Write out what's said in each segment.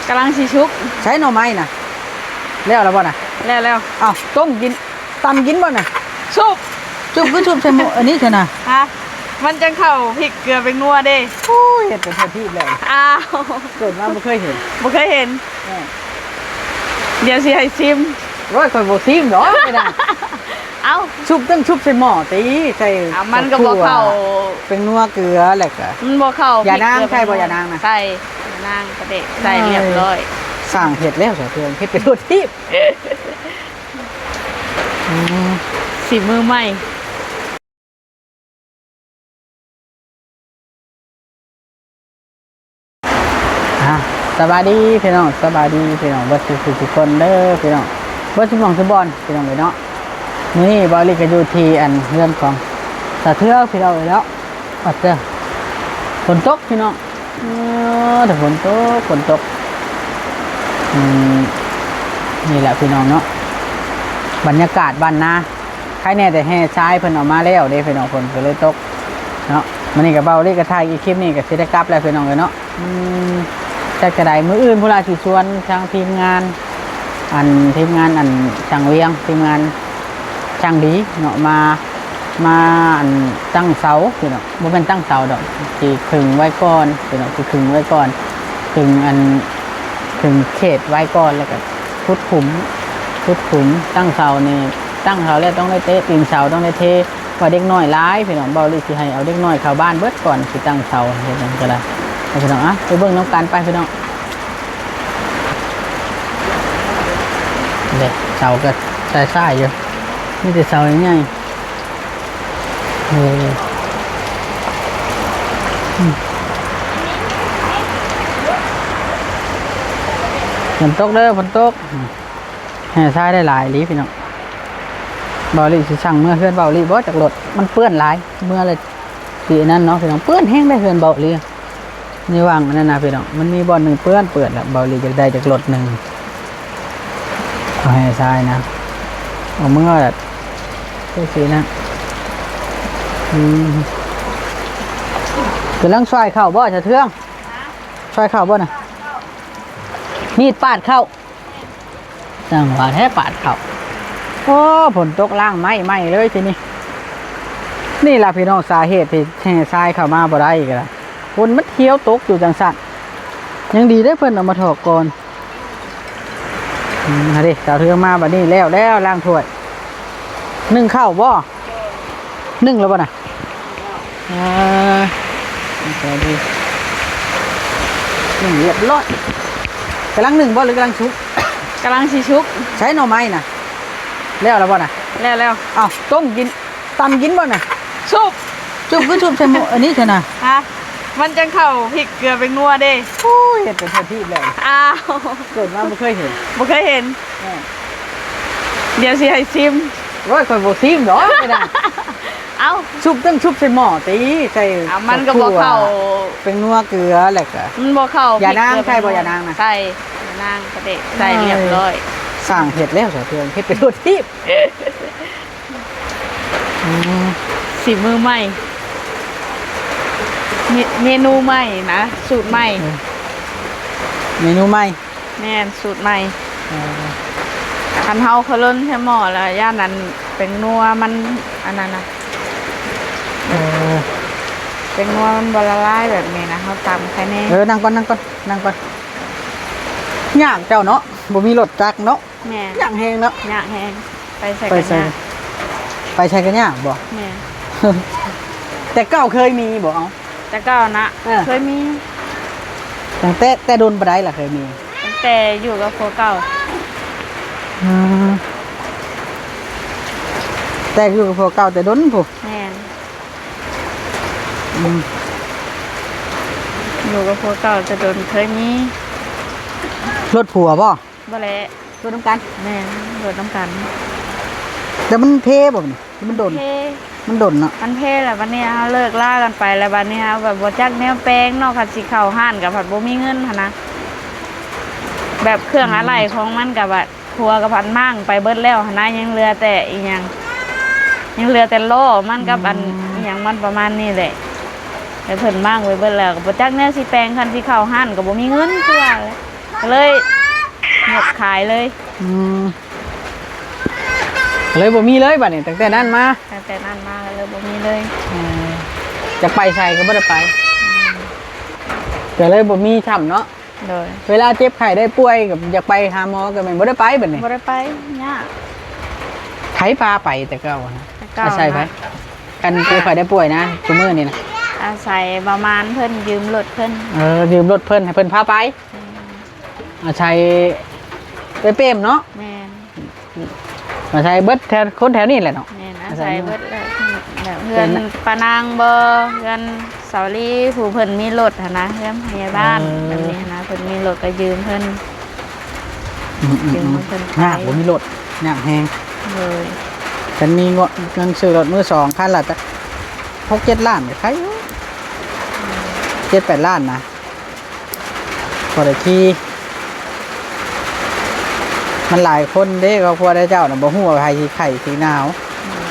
ກຳລັງຊິສຸກ. ໃຊ້ໜໍ່ໄມ້ນະ ແລ້ວແລ້ວບໍ່ນະ? ແລ້ວແລ້ວ. ອ້າວ ຕົ້ມກິນ ຕຳກິນບໍ່ນະ? ຊຸບ. ຊຸບຄືຊຸບໃສ່ໝໍ້ອັນນີ້ຊະນະ? ຮະ ມັນຈັ່ງເຂົ້າພິກເກືອແປ້ງນົວເດ້. ໂອ້ຍ ເຮັດເປັນເທື່ອທີບແລ້ວ. ອ້າວ ເກີດມາບໍ່ເຄີຍເຫັນ. ບໍ່ເຄີຍເຫັນ. ແມ່ນ. ດຽວຊິໃຫ້ຊິມ. ໂອ້ຍ ຂ້ອຍບໍ່ຊິມດອກໄປນະ. ເອົ້າ ຊຸບ ຕ້ອງຊຸບໃສ່ໝໍ້ຕິ ໃສ່ ເອົ້າ ມັນກໍບໍ່ເຂົ້າ ແປ້ງນົວເກືອ ແລ້ວກໍ ມັນບໍ່ເຂົ້າ ຢ່ານາງ ພິກເກືອ ໃສ່ບໍ່ ຢ່ານາງນະ? ໃສ່ ຢ່ານາງກະເດະ ໃສ່ຮຽບຮ້ອຍ. ສ້າງເຮັດແລ້ວສະເທື່ອ ເຮັດໄປໂລດທີບ. ອືມ ສີມືໃໝ່. ອ່າ ສະບາຍດີພີ່ນ້ອງ ສະບາຍດີພີ່ນ້ອງເບິດສູ່ຜູ້ສູ່ຄົນເດີພີ່ນ້ອງ ເບິດສູ່ໝ່ອງສູ່ບ່ອນພີ່ນ້ອງເອີຍເນາະ. ມື້ນີ້ບ່າວລີກະຢູ່ທີ່ອັນເຮືອນຂອງສາວເທື່ອພີ່ນ້ອງເອີຍເນາະ. ອາດຈະຝົນຕົກພີ່ນ້ອງ ເອີ ແຕ່ຝົນຕົກ ຝົນຕົກ. ອືມ ນີ້ແຫຼະພີ່ນ້ອງເນາະ ບັນຍາກາດບ້ານນາ. ໃຄແນ່ແຕ່ແຮ່ຊາຍເພິ່ນເອົາມາແລ້ວເດ້ພີ່ນ້ອງ ຝົນກໍເລີຍຕົກເນາະ. ມື້ນີ້ກໍເບົາລີກະຖ່າຍອີກຄລິບນີ້ກໍຊິໄດ້ກັບແລ້ວພີ່ນ້ອງເອີຍເນາະ. ອືມ ຈັກຈະໃດ ມື້ອື່ນພຸ້ນລະຊິຊວນທາງທີມງານ ອັນ ທີມງານ ອັນ ຊ່າງວຽງ ທີມງານຊ່າງດີເນາະ ມາ ມາ ອັນ ຕັ້ງເສົາພີ່ນ້ອງ ບໍ່ແມ່ນຕັ້ງເສົາດອກ ຊິຂຶງໄວ້ກ່ອນພີ່ນ້ອງ ຊິຂຶງໄວ້ກ່ອນ ຂຶງ ອັນ ຂຶງເຂດໄວ້ກ່ອນ ແລ້ວກໍຂຸດຂຸມ ຂຸດຂຸມ ຕັ້ງເສົານີ້ ຕັ້ງເສົາແລ້ວຕ້ອງໄດ້ເຕະຕີນເສົາ ຕ້ອງໄດ້ເທ ວ່າເດັກນ້ອຍຫຼາຍພີ່ນ້ອງ ເບົາລີຊິໃຫ້ເອົາເດັກນ້ອຍເຂົ້າບ້ານເບິດກ່ອນ ຊິຕັ້ງເສົາເຮັດຫຍັງກໍໄດ້. ເອົາພີ່ນ້ອງ ອ່ະ ໄປເບິ່ງນຳກັນໄປພີ່ນ້ອງ. ເດ້ ເສົາກໍຊາຍໆຢູ່ ມີແຕ່ເສົາໃຫຍ່ໆ. ເອີ ອືມ ຝົນຕົກເດີ ຝົນຕົກ. ແຮ່ຊາຍໄດ້ຫຼາຍອີ່ຫຼີພີ່ນ້ອງ. ເບົາລີຊິສັ່ງເມືອເຮືອນເບົາລີບໍ່ ຈັກລົດ ມັນເປື້ອນຫຼາຍ ເມືອລະຊິອັນນັ້ນເນາະພີ່ນ້ອງ. ເປື້ອນແຮງໄດ໋ເຮືອນເບົາລີ ໃນຫວ່າງອັນນັ້ນນະພີ່ນ້ອງ ມັນມີບ່ອນໜຶ່ງເປື້ອນ ເປື້ອນ ແລ້ວເບົາລີຢາກໄດ້ຈັກລົດໜຶ່ງ ເອົາແຮ່ຊາຍນະ ເອົາເມືອລະ ຈັ່ງຊີ້ນະ. ອືມ ກຳລັງຊ່ອຍເຂົ້າບໍ່ ສາວເທືອງ? ຊ່ອຍເຂົ້າບໍ່ນະ? ມີດປາດເຂົ້າ. ຈັ່ງຫວາແທ້ປາດເຂົ້າ. ໂອ້ ຝົນຕົກລ້າງໄມ້ໃໝ່ເລີຍທີນີ້. ນີ້ລະພີ່ນ້ອງ ສາເຫດທີ່ແຮ່ຊາຍເຂົ້າມາບໍ່ໄດ້ກໍ ຝົນມັນທຽວຕົກຢູ່ຈັ່ງຊັ້ນ. ຍັງດີເດ້ເພິ່ນເອົາມາຖອກກ່ອນ. ອືມ ຫັ້ນເດ້ ສາວເທືອງມາບັດນີ້ແລ້ວ ແລ້ວລ້າງຖ້ວຍ. ໜຶ້ງເຂົ້າບໍ່? ໜຶ້ງແລ້ວບໍ່ນະ? ອ່າ ໜຶ້ງຮຽບຮ້ອຍ. ກຳລັງໜຶ້ງບໍ່ ຫຼືກຳລັງສຸກ? ກຳລັງຊິສຸກ. ໃຊ້ໜໍ່ໄມ້ນະ ແລ້ວແລ້ວບໍ່ນະ? ແລ້ວແລ້ວ. ອ້າວ ຕົ້ມກິນ ຕຳກິນບໍ່ນະ? ຊຸບ. ຊຸບຄືຊຸບໃສ່ໝໍ້ອັນນີ້ຊະນະ? ຮະ ມັນຈັ່ງເຂົ້າພິກເກືອແປ້ງນົວເດ້. ໂອ້ຍ ເຮັດເປັນເທື່ອທີບແລ້ວ. ອ້າວ ເກີດມາບໍ່ເຄີຍເຫັນ. ບໍ່ເຄີຍເຫັນ. ແມ່ນ. ດຽວຊິໃຫ້ຊິມ. ໂອ້ຍ ຂ້ອຍບໍ່ຊິມດອກໄປນະ. ເອົ້າ ຊຸບ ຕ້ອງຊຸບໃສ່ໝໍ້ຕິ ໃສ່ ເອົ້າ ມັນກໍບໍ່ເຂົ້າ ແປ້ງນົວເກືອ ແລ້ວກໍ ມັນບໍ່ເຂົ້າ ຢ່ານາງ ພິກເກືອ ໃສ່ບໍ່ ຢ່ານາງນະ? ໃສ່ ຢ່ານາງກະເດະ ໃສ່ຮຽບຮ້ອຍ. ສ້າງເຮັດແລ້ວສະເທື່ອ ເຮັດໄປໂລດທີບ. ອືມ ສີມືໃໝ່ ເມ ເມນູໃໝ່ນະ ສູດໃໝ່. ເມນູໃໝ່. ແມ່ນ ສູດໃໝ່. ເອີ ຄັນເຮົາເຄີາລົນໃສ່ໝໍ້ແລ້ວ ຢ້ານອັນແປ້ງນົວມັນອັນນັ້ນນະ. ເອີ ແປ້ງນົວມັນບໍ່ລະລາຍແບບນີ້ນະ ເຮົາຕຳໄຄແນ່. ເອີ ນັ່ງກ່ອນ ນັ່ງກ່ອນ ນັ່ງກ່ອນ. ຍາກເຈົ້າເນາະ ບໍ່ມີລົດຈັກເນາະ. ແມ່ນ. ຍາກແຮງເນາະ. ຍາກແຮງ. ໄປໃສ ໄປໃສ ກໍຍາກ ໄປໃສກໍຍາກບໍ? ແມ່ນ. ແຕ່ເກົ່າເຄີຍມີບໍ? ເອົ້າ ແຕ່ເກົ່ານະ ເອີ ເຄີຍມີ. ຕັ້ງແຕ່ ແຕ່ດົນປານໃດລະເຄີຍມີ? ຕັ້ງແຕ່ຢູ່ກັບຜົວເກົ່າ. ອືມ ແຕ່ຢູ່ກັບຜົວເກົ່າແຕ່ດົນພຸ້ນ. ແມ່ນ. ອືມ ຢູ່ກັບຜົວເກົ່າແຕ່ດົນ ເຄີຍມີ. ລົດຜົວບໍ? ບໍ່ແຫຼະ. ລົດນຳກັນ. ແມ່ນ ລົດນຳກັນ. ແຕ່ມັນເພບໍ? ມັນດົນ ເພ ມັນດົນເນາະ. ມັນເພແລ້ວ ບັດນີ້ເຮົາເລີກລາກັນໄປແລ້ວ ບັດນີ້ເຮົາແບບບໍ່ຈັກແນວແປງເນາະ ຄັນຊິເຂົ້າຮ້ານກໍພັດບໍ່ມີເງິນຫັ້ນນະ. ແບບເຄື່ອງອາໄຫຼ່ຂອງມັນກໍແບບ ຜົວກໍພັດມ້າງໄປເບິດແລ້ວຫັ້ນນະ ຍັງເຫຼືອແຕ່ອີ່ຫຍັງ ຍັງເຫຼືອແຕ່ລໍ້ມັນກັບອັນ ອືມ ອີ່ຫຍັງມັນປະມານນີ້ແຫຼະ. ແຕ່ເພິ່ນມ້າງໄປເບິດແລ້ວ ກໍບໍ່ຈັກແນວຊິແປງ ຄັນຊິເຂົ້າຮ້ານກໍບໍ່ມີເງິນ ຄືວ່າແຫຼະ. ກໍເລີຍຍົກຂາຍເລີຍ. ອືມ ກໍເລີຍບໍ່ມີເລີຍບັດນີ້ ຕັ້ງແຕ່ນັ້ນມາ. ຕັ້ງແຕ່ນັ້ນມາກໍເລີຍບໍ່ມີເລີຍ. ເອີ ຢາກໄປໃສກໍບໍ່ໄດ້ໄປ. ອືມ ກໍເລີຍບໍ່ມີຊ້ຳເນາະ. ໂດຍ ເວລາເຈັບໄຂ້ໄດ້ປ່ວຍກໍຢາກໄປຫາໝໍ ກໍແມ່ນບໍ່ໄດ້ໄປບັດນີ້. ບໍ່ໄດ້ໄປ ຍາກ. ໃຜພາໄປແຕ່ເກົ່ານະ? ແຕ່ເກົ່າ ອາໄສໃຜ? ນະ ຄັນເຈັບໄຂ້ໄດ້ປ່ວຍນະ ຊຸມື້ນີ້ນະ ອາໄສປະມານເພິ່ນ ຢືມລົດເພິ່ນ. ເອີ ຢືມລົດເພິ່ນ ໃຫ້ເພິ່ນພາໄປ. ອືມ ອາໄສເອື້ອຍເປມເນາະ. ແມ່ນ. ອາໄສເບິດແຖວ ຄົນແຖວນີ້ແຫຼະເນາະ. ແມ່ນ ອາໄສເບິດແຫຼະ ແບບເຮືອນປ້ານາງບໍ ເຮືອນສາວລີ ຜູ້ເພິ່ນມີລົດຫັ້ນນະ ເຮືອນພະຍາບານ. ເອີ ແບບນີ້ຫັ້ນນະ ເພິ່ນມີລົດກໍຢືມເພິ່ນ. ອືມໆໆ ຢືມເພິ່ນໄປ. ຍາກບໍ່ມີລົດ ຍາກແຮງ. ໂດຍ ຄັນມີເງິນຊື້ລົດມືສອງຄັນລະຈັກຫົກເຈັດລ້ານກໍໄຄຢູ່. ອືມ ເຈັດແປດລ້ານນະ. ບໍ່ໄດ້ຂີ່ ມັນຫຼາຍຄົນເດ້ ຄອບຄົວເຈົ້ານະ ບໍ່ຮູ້ວ່າໃຜຊິໄຂ້ຊິໜາວ. ອືມ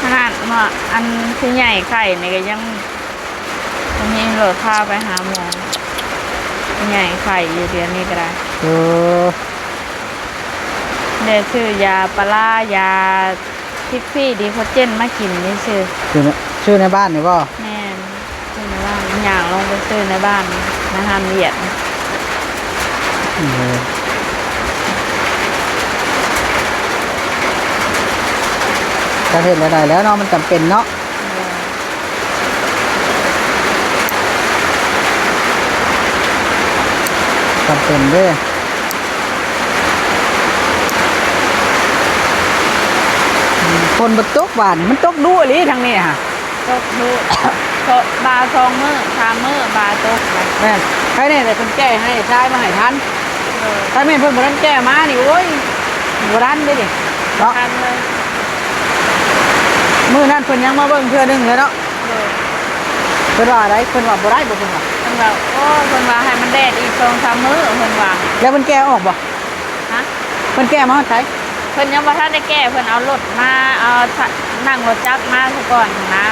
ຂະໜາດວ່າອັນຜູ້ໃຫຍ່ໄຂ້ນີ້ກໍຍັງບໍ່ມີລົດພາໄປຫາໝໍ. ຜູ້ໃຫญ่ໄຂ້ຢູ່ດຽວນີ້ກໍໄດ້. ເອີ ໄດ້ຊື້ຢາປາລາ ຢາ ພິກຟີດີໂຄເຈນມາກິນຊື່ໆ. ຊື້ໃນ ຊື້ໃນບ້ານນີ້ບໍ່? ແມ່ນ ຊື້ໃນບ້ານ ຍ່າງລົງໄປຊື້ໃນບ້ານ ໃນຮ້ານວຽດ. ເອີ ຈັກເຮັດແນວໃດແລ້ວເນາະ ມັນຈຳເປັນເນາະ. ຈຳເປັນເດ້. ຝົນບໍ່ຕົກບາດນີ້ ມັນຕົກດຸອີ່ຫຼີທາງນີ້ຫະ. ຕົກດຸ ເພາະບາສອງມື້ສາມມື້ບາຕົກນະ. ແມ່ນ ໃຄແນ່ແຕ່ເພິ່ນແກ້ໃຫ້ຊາຍມາໃຫ້ທັນ. ໂດຍ ຖ້າແມ່ນເພິ່ນບໍ່ທັນແກ້ມານີ້ ໂອ້ຍ ບໍ່ທັນເດ້ນີ້ເນາະ. ບໍ່ທັນເລີຍ. ມື້ນັ້ນເພິ່ນຍັງມາເບິ່ງເທື່ອໜຶ່ງເລີຍເນາະ. ໂດຍ ເພິ່ນວ່າໃດ? ເພິ່ນວ່າບໍ່ໄດ້ບໍ່? ເພິ່ນວ່າ ເພິ່ນວ່າ ໂອ້ ເພິ່ນວ່າໃຫ້ມັນແດດອີກສອງສາມມື້ ເພິ່ນວ່າ. ແລ້ວເພິ່ນແກ້ອອກບໍ່? ຮະ? ເພິ່ນແກ້ມາຮອດໃສ? ເພິ່ນຍັງບໍ່ທັນໄດ້ແກ້ ເພິ່ນເອົາລົດມາ ເອົາ ນັ່ງລົດຈັກມາຊະກ່ອນຫັ້ນນະ.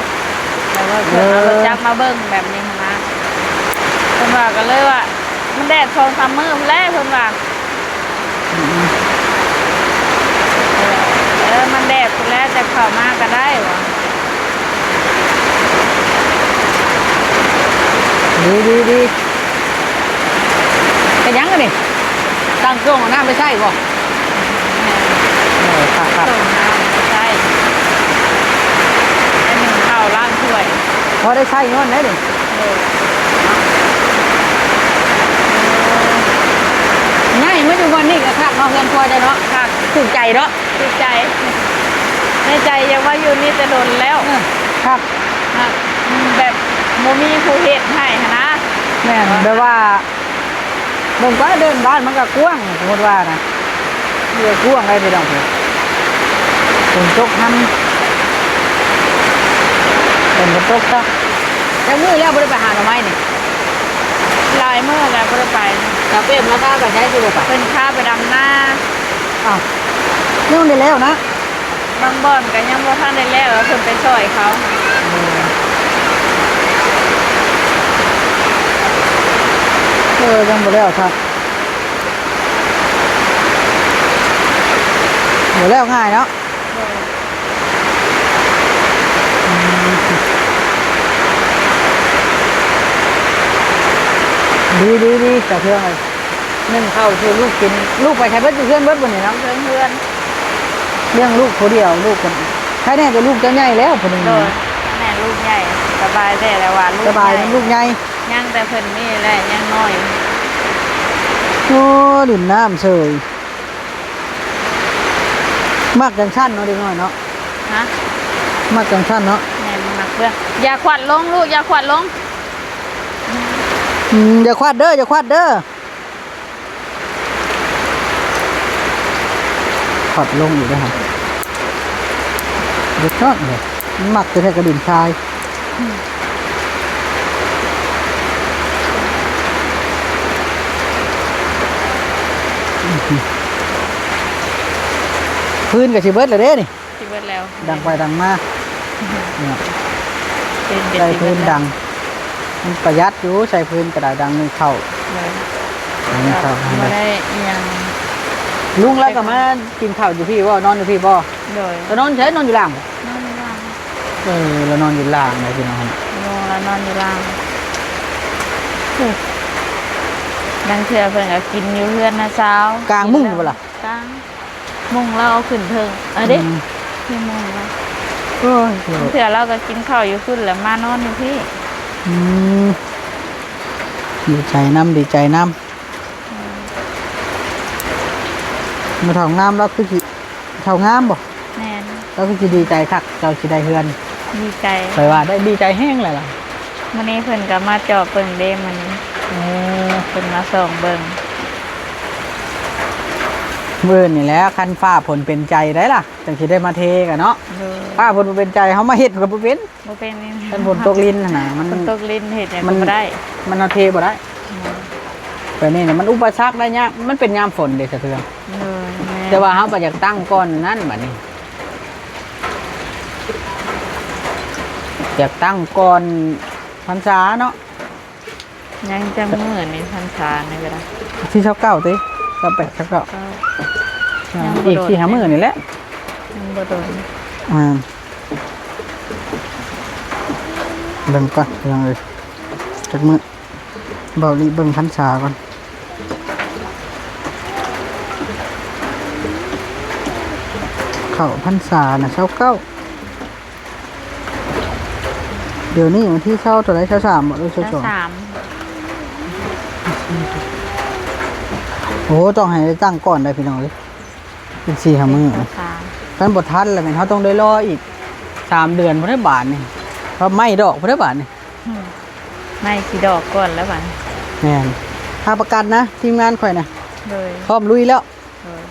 ແລ້ວເພິ່ນເອົາລົດຈັກມາເບິ່ງແບບນີ້ຫັ້ນນະ. ເພິ່ນວ່າ ກໍເລີຍວ່າ ມັນແດດສອງສາມມື້ພຸ້ນແຫຼະ ເພິ່ນວ່າ. ອືມ ເອີ ມັນແດດພຸ້ນແຫຼະ ແຕ່ເຂົ້າມາກໍໄດ້ວ່າ. ດີ ດີ ດີ. ເຮັດຫຍັງອັນນີ້? ຕັ້ງເຄື່ອງເອົານ້ຳໄປໃຊ້ບໍ່? ແມ່ນ. ເອີ ຄັກໆ. ສົ່ງນ້ຳໄປໃຊ້ ໄປໜຶ້ງເຂົ້າລ້າງຖ້ວຍ ພໍໄດ້ໃຊ້ເງິນໄດ໋ນີ້. ໂດຍ. ຍ້າຍມາຢູ່ບ່ອນນີ້ກໍຄັກເນາະ ເຮືອນຄົວເຈົ້າເນາະ. ຄັກ. ຖືກໃຈເນາະ. ຖືກໃຈ ໃນໃຈຢາກມາຢູ່ນີ້ແຕ່ດົນແລ້ວ. ເອີ ຄັກ. ແບບບໍ່ມີຜູ້ເຮັດໃຫ້ຫັ້ນນະ. ແມ່ນ ແບບວ່າ ເບິ່ງໄປເດີ່ນບ້ານມັນກໍກວ້າງ ສົມມຸດວ່ານະ ເຮືອກວ້າງໄດ໋ພີ່ນ້ອງ. ຝົນຕົກນຳ ຝົນບໍ່ຕົກຊະ. ຈັກມື້ແລ້ວບໍ່ໄດ້ໄປຫາໜໍ່ໄມ້ນີ້? ຫຼາຍມື້ແລ້ວບໍ່ໄດ້ໄປ. ສາວເປມລາວພາໄປໃສ ຄືບໍ່ໄປ? ເພິ່ນພາໄປດຳນາ. ອ້າວ ຍັງບໍ່ໄດ້ແລ້ວນະ? ບາງບ່ອນກໍຍັງບໍ່ທັນໄດ້ແລ້ວ ເພິ່ນໄປຊ່ອຍເຂົາ. ເອີ ເອີ ຍັງບໍ່ແລ້ວຄັກ ບໍ່ແລ້ວງ່າຍເນາະ. ໂດຍ. ອືມ ດີ ດີ ດີ ສາວເທືອງເອີຍ. ໜຶ້ງເຂົ້າສູ່ລູກກິນ. ລູກໄປໃສເບິດ? ຢູ່ເຮືອນເບິດມື້ນີ້ເນາະ. ເຮືອນ ເຮືອນ. ລ້ຽງລູກຜູ້ດຽວ ລູກກໍໄຄແນ່ ແຕ່ລູກເຈົ້າໃຫຍ່ແລ້ວຜູ້ໜຶ່ງ. ໂດຍ. ແມ່ລູກໃຫຍ່ ສະບາຍແດ່ແລ້ວວ່າລູກ ສະບາຍນຳລູກໃຫຍ່. ຍັງແຕ່ເພິ່ນນີ້ແຫຼະ ຍັງນ້ອຍ. ໂອ້ ຫຼິ້ນນ້ຳເສີຍ. ມັກຈັ່ງຊັ້ນເນາະ ເດັກນ້ອຍເນາະ. ຮະ? ມັກຈັ່ງຊັ້ນເນາະ. ແມ່ນ ມັກເບື່ອ. ຢ່າຂວັດລົງລູກ ຢ່າຂວັດລົງ. ອືມ ຢ່າຂວັດເດີ ຢ່າຂວັດເດີ. ຂວັດລົງອີກແລ້ວຫະ ເດັກນ້ອຍເນາະ ມັນມັກແທ້ໆ ກະດິນຊາຍ. ອືມ ອືມ ຟືນກໍຊິເບິດແລ້ວເດ້ນີ້. ຊິເບິດແລ້ວ ດັງໄປດັງມາ. ເອີ ໃຊ້ຟືນດັງ ມັນປະຢັດຢູ່ ໃຊ້ຟືນກໍໄດ້ ດັງໜຶ້ງເຂົ້າ. ໂດຍ. ກິນເຂົ້າ ບໍ່ໄດ້ອີ່ຫຍັງ. ລຸງລາວກໍມາກິນເຂົ້າຢູ່ພີ້ບໍ່? ນອນຢູ່ພີ້ບໍ່? ໂດຍ. ລາວນອນໃສ? ນອນຢູ່ລ່າງບໍ່? ນອນຢູ່ລ່າງ. ເອີ ລາວນອນຢູ່ລ່າງເດ້ພີ່ນ້ອງ. ລຸງລາວນອນຢູ່ລ່າງ. ໂອ້ ລາງເທື່ອເພິ່ນກໍກິນຢູ່ເຮືອນນ້າສາວ. ກາງມຸ້ງຢູ່ບໍ່ລະ? ກາງ. ມຸ້ງລາວເອົາຂຶ້ນເທິງ ເອົາເດ້. ອືມ ມີມຸ້ງລາວ. ໂອ້ຍ ເທື່ອລາວກໍກິນເຂົ້າຢູ່ພຸ້ນ ແລ້ວມານອນຢູ່ພີ້. ອືມ ດີໃຈນຳ ດີໃຈນຳ. ອືມ ແມ່ເຖົ້າງາມ ລາວຄືຊິ ເຖົ້າງາມບໍ່? ແມ່ນ. ລາວຄືຊິດີໃຈຄັກ ເຈົ້າຊິໄດ້ເຮືອນ. ດີໃຈ. ຂ້ອຍວ່າໄດ້ ດີໃຈແຮງແລ້ວລະ. ມື້ນີ້ເພິ່ນກໍມາເຈາະເບິ່ງເດ້ມື້ນີ້. ເອີ ເພິ່ນມາສ່ອງເບິ່ງ. ມື້ອື່ນນີ້ແຫຼະ ຄັນຟ້າຝົນເປັນໃຈໄດ້ລະ ຈັ່ງຊິໄດ້ມາເທກັນເນາະ. ໂດຍ. ຟ້າຝົນບໍ່ເປັນໃຈ ເຮົາມາເຮັດກໍບໍ່ເປັນ. ບໍ່ເປັນ. ຄັນຝົນຕົກລິນຫັ້ນນະ ມັນ ຝົນຕົກລິນເຮັດຫຍັງກໍບໍ່ໄດ້. ມັນ ມັນເຮົາເທບໍ່ໄດ້. ໂດຍ. ແບບນີ້ນະ ມັນອຸປະສັກໄດ້ຍາກ ມັນເປັນຍາມຝົນເດ້ສະເທືອນ. ໂດຍ. ແມ່ນ. ແຕ່ວ່າເຮົາກໍຢາກຕັ້ງກ່ອນນັ້ນບັດນີ້ ຢາກຕັ້ງກ່ອນພັນສາເນາະ. ຍັງຈັກມື້ນີ້ພັນສານີ້ກໍໄດ້? ທີຊາວເກົ້າຕິ ຊາວແປດ ຊາວເກົ້າ ຍັງອີກສີ່ຫ້າມື້ນີ້ແຫຼະ. ຍັງບໍ່ດົນ. ອ່າ ເບິ່ງກ່ອນພີ່ນ້ອງເອີຍ ຈັກມື້ ເບົາລີເບິ່ງພັນສາກ່ອນ. ເຂົ້າພັນສານະ ຊາວເກົ້າ. ດຽວນີ້ວັນທີຊາວເທົ່າໃດ? ຊາວສາມບໍ່ ຫຼື ຊາວສອງ? ຊາວສາມ. ໂອ້ ຕ້ອງໃຫ້ໄດ້ຕັ້ງກ່ອນໄດ໋ພີ່ນ້ອງເອີຍ ເປັນສີ່ຫ້າມື້. ຄັນບໍ່ທັນລະແມ່ນເຮົາຕ້ອງໄດ້ລໍອີກສາມເດືອນພຸ້ນເດ້ບາດນີ້ ເພາະໄມ້ດອກພຸ້ນເດ້ບາດນີ້. ອືມ ໄມ້ຊິດອກກ່ອນລະບາດນີ້. ແມ່ນ. ຮັບປະກັນນະ ທີມງານຂ້ອຍນະ. ໂດຍ. ພ້ອມລຸຍແລ້ວ. ໂດຍ.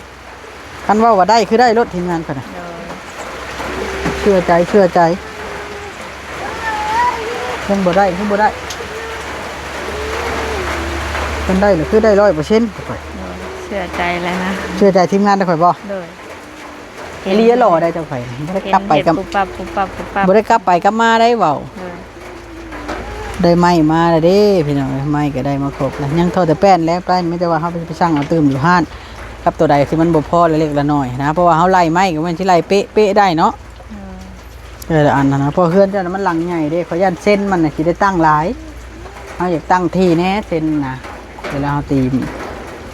ຄັນເວົ້າວ່າໄດ້ຄືໄດ້ໂລດ ທີມງານຂ້ອຍນະ. ໂດຍ. ເຊື່ອໃຈ ເຊື່ອໃຈ. ຄັນບໍ່ໄດ້ຄືບໍ່ໄດ້ ຄັນໄດ້ລະຄືໄດ້ຮ້ອຍເປີເຊັນ. ໂດຍ. ເຊື່ອໃຈແລ້ວນະ ເຊື່ອໃຈທີມງານຂ້ອຍບໍ່? ໂດຍ. ອີ່ຫຼີຫຼໍ່ໄດ໋ເຈົ້າຂ້ອຍ ບໍ່ໄດ້ກັບໄປກັບ ເຫັນປຸບປັບ ປຸບປັບ ປຸບປັບ ບໍ່ໄດ້ກັບໄປກັບມາໄດ໋ເວົ້າ. ໂດຍ. ໄດ້ໄມ້ມາແລ້ວເດ້ພີ່ນ້ອງເອີຍ ໄມ້ກໍໄດ້ມາຄົບແລ້ວ ຍັງທໍ່ແຕ່ແປ້ນແລ້ວ ແປ້ນມີແຕ່ວ່າເຮົາໄປ ໄປສັ່ງເອົາຕື່ມຢູ່ຮ້ານ ກັບໂຕໃດທີ່ມັນບໍ່ພໍລະເລັກລະນ້ອຍນະ ເພາະວ່າເຮົາໄລ່ໄມ້ກໍແມ່ນຊິໄລ່ເປະໆໄດ້ເນາະ. ເອີ ເອີ ອັນນັ້ນນະ ເພາະເຮືອນເຈົ້ານະມັນຫຼັງໃຫຍ່ເດ້ ຂ້ອຍຢ້ານເຊັນມັນນະຊິໄດ້ຕັ້ງຫຼາຍ ເຮົາຢາກຕັ້ງທີ່ແດ່ເຊັນນະ ເວລາເຮົາຕີ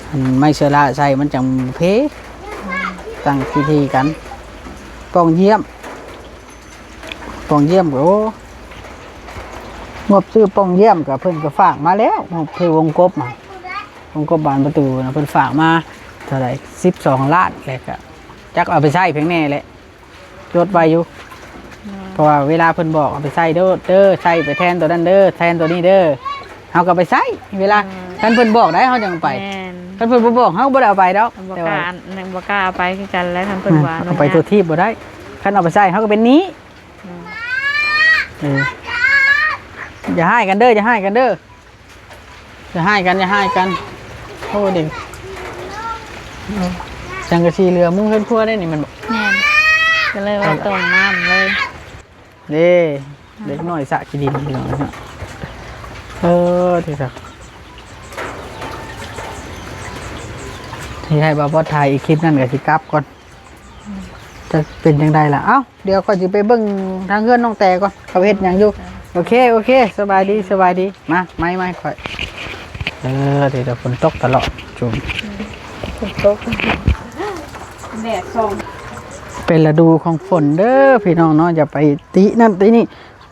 ອັນໄມ້ເຊື້ອລາໃສ່ມັນຈັ່ງເພ ຕັ້ງທີ່ໆກັນ. ປ່ອງຢ້ຽມ ປ່ອງຢ້ຽມ ໂອ້ ງົບຊື້ປ່ອງຢ້ຽມກໍເພິ່ນກໍຝາກມາແລ້ວ ງົບຊື້ວົງກົບ ວົງກົບບານປະຕູນະ ເພິ່ນຝາກມາເທົ່າໃດ ສິບສອງລ້ານ ແລ້ວກໍຈັກເອົາໄປໃຊ້ພຽງແນ່ແຫຼະ ຈົດໄວ້ຢູ່. ເນາະ ເພາະວ່າເວລາເພິ່ນບອກເອົາໄປໃຊ້ໂລດເດີ ໃຊ້ໄປແທນໂຕນັ້ນເດີ ແທນໂຕນີ້ເດີ ເຮົາກໍໄປໃຊ້ເວລາ ເອີ ຄັນເພິ່ນບອກໄດ໋ເຮົາຈັ່ງໄປ. ແມ່ນ. ຄັນເພິ່ນບໍ່ບອກເຮົາກໍບໍ່ໄດ້ເອົາໄປດອກ ແຕ່ວ່າ ບໍ່ກ້າ ບໍ່ກ້າເອົາໄປຄືກັນແຫຼະ ຄັນເພິ່ນວ່າອະນຸຍາດ ເອົາໄປໂຕທີ່ບໍ່ໄດ້ ຄັນເອົາໄປໃຊ້ເຮົາກໍເປັນໜີ້. ອືມ ເອີ ຢ່າຮ້າຍກັນເດີ ຢ່າຮ້າຍກັນເດີ ຢ່າຮ້າຍກັນ ຢ່າຮ້າຍກັນ. ໂອ້ ເດັກ ເອີ ສັງກະສີເຫຼືອມຸງເຮືອນຄົວໄດ້ນີ້ແມ່ນບໍ່? ແມ່ນ ກໍເລີຍວ່າຕົ້ມນ້ຳເລີຍເດ້. ເດັກນ້ອຍສະຂີ້ດິນພີ່ນ້ອງເນາະ. ເອີ ທີ່ສະ ທີ່ໃຫ້ບ່າວບອດຖ່າຍອີກຄລິບນັ້ນກໍຊິກັບກ່ອນ ອືມ ຈັກເປັນຈັ່ງໃດລະ. ເອົ້າ ດຽວຂ້ອຍຊິໄປເບິ່ງທາງເຮືອນນ້ອງແຕກ່ອນ ເຂົາເຮັດຫຍັງຢູ່. ໂອເຄ ໂອເຄ ໂອເຄ ສະບາຍດີ ສະບາຍດີ. ມາ ໄມ້ ໄມ້ຂ້ອຍ. ເອີ ທີ່ເດີ ຝົນຕົກຕະຫຼອດຈຸມ ຝົນຕົກ ແດດສ່ອງ ເປັນລະດູຂອງຝົນເດີພີ່ນ້ອງເນາະ ຢ່າໄປຕິນັ້ນຕິນີ້.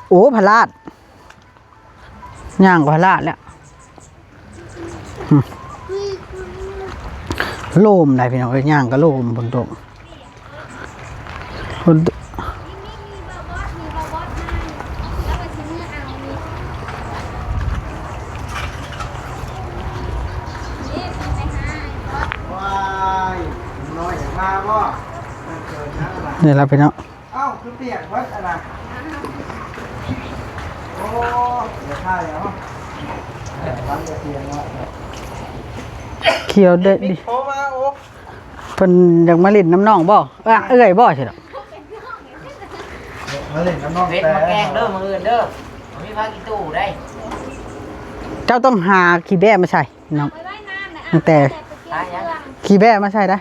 ໂອ້ ພະລາດ ຍ່າງກໍພະລາດແລ້ວ. ໂລມໄດ໋ພີ່ນ້ອງເອີຍ ຍ່າງກໍໂລມ ຝົນຕົກ ຝົນຕົກ. ນີ້ລະພີ່ນ້ອງ ເອົ້າ ຄືປຽກເບິດຫັ້ນນະ. ໂອ້ ດຽວຖ່າຍເອົາ ຂຽວເດັດດິ. ໂທມາ ໂອ້ ເພິ່ນຢາກມາຫຼິ້ນນຳນ້ອງບໍ່? ເອື້ອ ເອື້ອຍບໍ່ ຊິດອກ ມາຫຼິ້ນນຳນ້ອງ ເວັດມາແກງເດີ ມື້ອື່ນເດີ ບໍ່ມີຜ້າຂີ້ຕູ້ໄດ໋. ເຈົ້າຕ້ອງຫາຂີ້ແບ້ມາໃສ່ ນ້ອງ ໄປວ່າຍນ້ຳນະ ຕັ້ງແຕ່ ຫາຫຍັງ? ຂີ້ແບ້ມາໃສ່ໄດ້.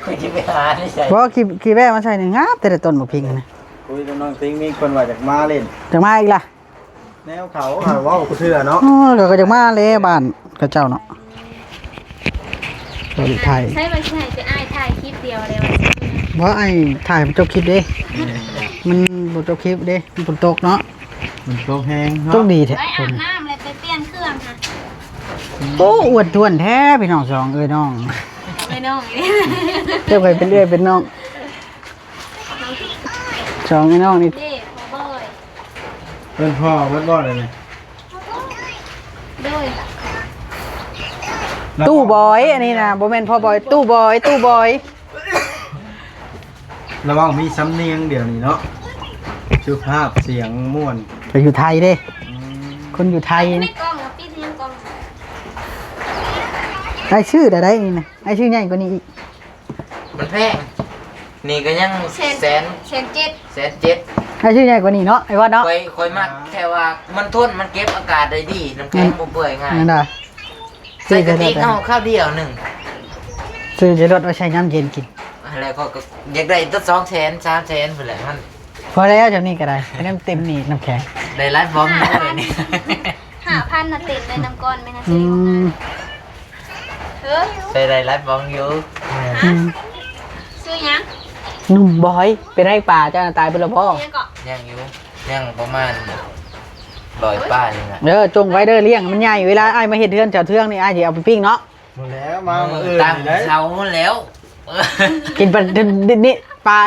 ຂ້ອຍຊິໄປຫາໃນໃສ? ບໍ່ ຂີ້ ຂີ້ແບ້ມາໃສ່ນີ້ງາມແຕ່ລະຕົ້ນໝາກພິກຫັ້ນນະ. ຄຸຍກັບນ້ອງຕິງມີຄົນວ່າຢາກມາຫຼິ້ນ ຢາກມາອີກລະ. ແນວເຂົາຫາເວົ້າຄືເທື່ອເນາະ. ເອີ ເຂົາກໍຢາກມາແຫຼະບ້ານເຂົາເຈົ້າເນາະ. ເຂົາໄດ້ຖ່າຍ ໃຊ້ວ່າຊິໃຫ້ແຕ່ອ້າຍຖ່າຍຄລິບດຽວແລ້ວ. ບໍ່ ອ້າຍຖ່າຍບໍ່ຈົບຄລິບເດ້. ມັນບໍ່ຈົບຄລິບເດ້ ມັນຝົນຕົກເນາະ. ມັນຕົກແຮງເນາະ. ໂຊກດີແທ້. ໄປອາບນ້ຳແລ້ວໄປປ່ຽນເຄື່ອງຫາ. ໂອ້ ອວດທ້ວນແທ້ພີ່ນ້ອງ ສອງເອື້ອຍນ້ອງ. ເອື້ອຍນ້ອງນີ້ ເຈົ້າໄປເປັນເອື້ອຍເປັນນ້ອງ ສອງເອື້ອຍນ້ອງນີ້. ເດ້ ພໍ່ບອຍ ເອີ້ນພໍ່ເບິດບໍ່ເດນີ້? ໂດຍ ຕູ້ບອຍ ອັນນີ້ນະ ບໍ່ແມ່ນພໍ່ບອຍ ຕູ້ບອຍ ຕູ້ບອຍ. ລະເວົ້າມີສຳນຽງດຽວນີ້ເນາະ ສຸພາບ ສຽງມ່ວນ. ໄປຢູ່ໄທເດ້. ອືມ ຄົນຢູ່ໄທ. ໃນກ້ອງ ປິດໃນກ້ອງ. ອ້າຍຊື້ໄດ້ໄດ໋ນີ້ນະ ອ້າຍຊື້ໃຫຍ່ກວ່ານີ້ອີກ. ມັນແພງ ນີ້ກໍຍັງແສນ ແສນ ແສນເຈັດ ແສນເຈັດ. ອ້າຍຊື້ໃຫຍ່ກວ່ານີ້ເນາະ ອ້າຍວັດເນາະ. ຂ້ອຍ ຂ້ອຍມັກແຕ່ວ່າມັນທົນ ມັນເກັບອາກາດໄດ້ດີ ນ້ຳແຂງ ອືມ ບໍ່ເປື່ອຍງ່າຍ. ນັ້ນນະ ໃສ່ກະຕິກເອົາຄາວດຽວໜຶ່ງ ຊື້ໃສ່ລົດ ເອົາໃສ່ນ້ຳເຢັນກິນ. ແລ້ວຂ້ອຍກໍຢາກໄດ້ຈັກສອງແສນ ສາມແສນພຸ້ນແຫຼະ. ມັນພໍແລ້ວ ຈຳນີ້ກໍໄດ້ ແນມເຕັມນີ້ນ້ຳແຂງ. ໄດ້ຫຼາຍຟອງຢູ່ເລີຍນີ້. ຫ້າພັນນະ ເຕັມໄດ້ນຳກ້ອນແມ່ນນະ. ອືມ ເອີ ໃສ່ໄດ້ຫຼາຍຟອງຢູ່. ອືມ ຊື່ຫຍັງ? ໜຸ່ມບອຍ. ເປັນໄດ້ປາເຈົ້ານະ ຕາຍເບິດແລ້ວບໍ່? ຍັງຢູ່ ຍັງປະມານຮ້ອຍປາຍນີ້ນະ. ເອີ ຈົ່ງໄວ້ເດີ ລ້ຽງໃຫ້ມັນໃຫຍ່ ເວລາອ້າຍມາເຮັດເຮືອນເຈົ້າເທື່ອງນີ້ ອ້າຍຊິເອົາໄປປີ້ງເນາະ. ໝົດແລ້ວ ມາມື້ອື່ນນີ້ໄດ້ ເຊົ້າພຸ້ນແລ້ວ. ກິນປາດິບໆ ປາ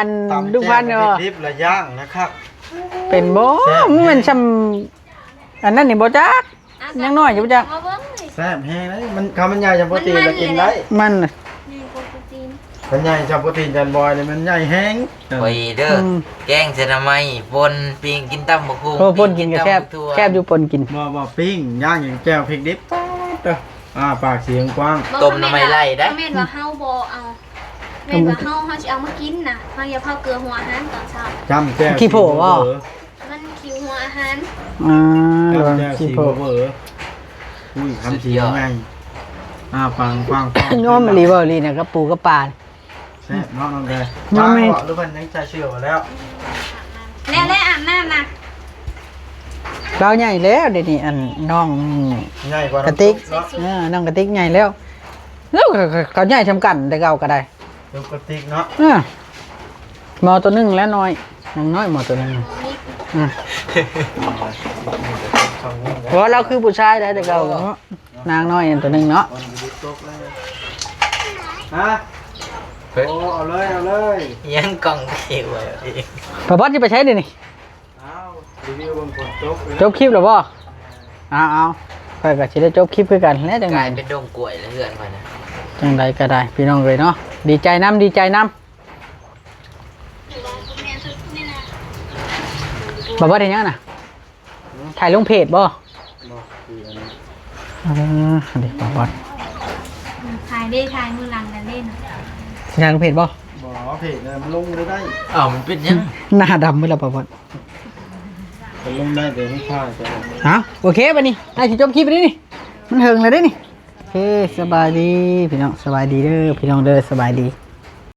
ດຸພັນເນາະ ດິບແລ້ວຍ່າງນະຄັບ. ເປັນບໍ່? ມັນແມ່ນຊ່ຳອັນນັ້ນນີ້ບໍ່ຈັກ ຍັງນ້ອຍຢູ່ບໍ່ຈັກ. ມາເບິ່ງນີ້ ແຊບແຮງເດ້. ມັນ ຄັນມັນໃຫຍ່ຊ່ຳໂປຣຕີນກໍກິນໄດ້. ມັນ ມັນໃຫຍ່ຊ່ຳໂປຣຕີນ ຈານບອຍນີ້ມັນໃຫຍ່ແຮງ. ຂ້ອຍເດີ ອືມ ແກງໃສ່ໜໍ່ໄມ້ ປົ່ນປີ້ງ ກິນຕຳບັກຫຸ່ງ. ໂອ້ ປົ່ນກິນກໍແຊບ ແຊບຢູ່ ປົ່ນກິນ. ບໍ່ ບໍ່ ປີ້ງ ຍ່າງ ກິນແຈ່ວ ພິກດິບ ປາດເດີ. ອ້າປາກສຽງກວ້າງ. ຕົ້ມໜໍ່ໄມ້ໄລ່ໄດ໋. ບໍ່ແມ່ນວ່າເຮົາບໍ່ເອົາ ແມ່ນວ່າເຮົາ ເຮົາຊິເອົາມາກິນນະ ເຮົາຢ່າເຜົາເກືອຫົວອາຫານຕອນເຊົ້າ. ຈ້ຳແຈ່ວ ຂີ້ໂພບໍ່? ມັນຂີ້ຫົວອາຫານ. ອ່າ ລະວັງຂີ້ໂພ. ອຸ້ຍ ຄຳສີໃຫຍ່ ອ້າປາກກວ້າງໆ. ໂອ້ ອີ່ຫຼີບໍ່ ອີ່ຫຼີນະ ກັບປູກັບປາ. ແຊບເນາະນ້ອງແດ. ນ້ອງແມ່ ຫຼືເພິ່ນຍັງໃສ່ເສື້ອບໍ່ແລ້ວ? ແລ້ວ ແລ້ວອາບນ້ຳນະ. ລາວໃຫຍ່ແລ້ວດຽວນີ້ ອັນນ້ອງ ໃຫຍ່ກວ່າກະຕິກເນາະ. ເອີ ນ້ອງກະຕິກໃຫຍ່ແລ້ວ. ລາວກໍ ກໍ ກໍໃຫຍ່ຊ່ຳກັນແຕ່ເກົ່າກໍໄດ້. ປົກກະຕິເນາະ. ເອີ ໝໍໂຕໜຶ່ງແລ້ວນ້ອຍ ນາງນ້ອຍໝໍໂຕໜຶ່ງ. ອືມ ເພາະວ່າລາວຄືຜູ້ຊາຍໄດ໋ແຕ່ເກົ່າເນາະ. ນາງນ້ອຍອັນໂຕໜຶ່ງເນາະ. ຮະ? ໂອ້ ເອົາເລີຍ ເອົາເລີຍ. ຍັງກ້ອງເຄໄວ້ອີກ. ປະບອດຊິໄປໃສດຽວນີ້? ອ້າວ ຣີວິວເບິ່ງຝົນຕົກ. ຈົບຄລິບແລ້ວບໍ່? ເອົາໆ ຂ້ອຍກໍຊິໄດ້ຈົບຄລິບຄືກັນແຫຼະ. ຈັ່ງໃດ ກາຍເປັນດົງກ້ວຍແລ້ວເຮືອນຂ້ອຍນະ. ຈັ່ງໃດກໍໄດ້ພີ່ນ້ອງເອີຍເນາະ ດີໃຈນຳ ດີໃຈນຳ. ບໍ່ ບໍ່ໄດ້ຫຍັງນະ. ຫືມ ຖ່າຍລົງເພຈບໍ່? ບໍ່ ຄືອັນນີ້. ເອີ ອັນນີ້ປະຫວັດ ອືມ ຖ່າຍເດ້ ຖ່າຍມື້ຫຼັງກັນເດ້ນະ. ຊິຖ່າຍລົງເພຈບໍ່? ບໍ່ ເພຈມັນລົງບໍ່ໄດ້. ອ້າວ ມັນເປັນຫຍັງ? ໜ້າດຳໝົດແລ້ວປະຫວັດ. ມັນລົງໄດ້ແຕ່ໃຫ້ຖ່າຍໄປ. ເອົ້າ ໂອເຄ ບັດນີ້ ອ້າຍຊິຈົບຄລິບແລ້ວນີ້ ມັນເຫິງແລ້ວເດ້ນີ້. ໂອເຄ ສະບາຍດີພີ່ນ້ອງ ສະບາຍດີເດີພີ່ນ້ອງເດີ ສະບາຍດີ.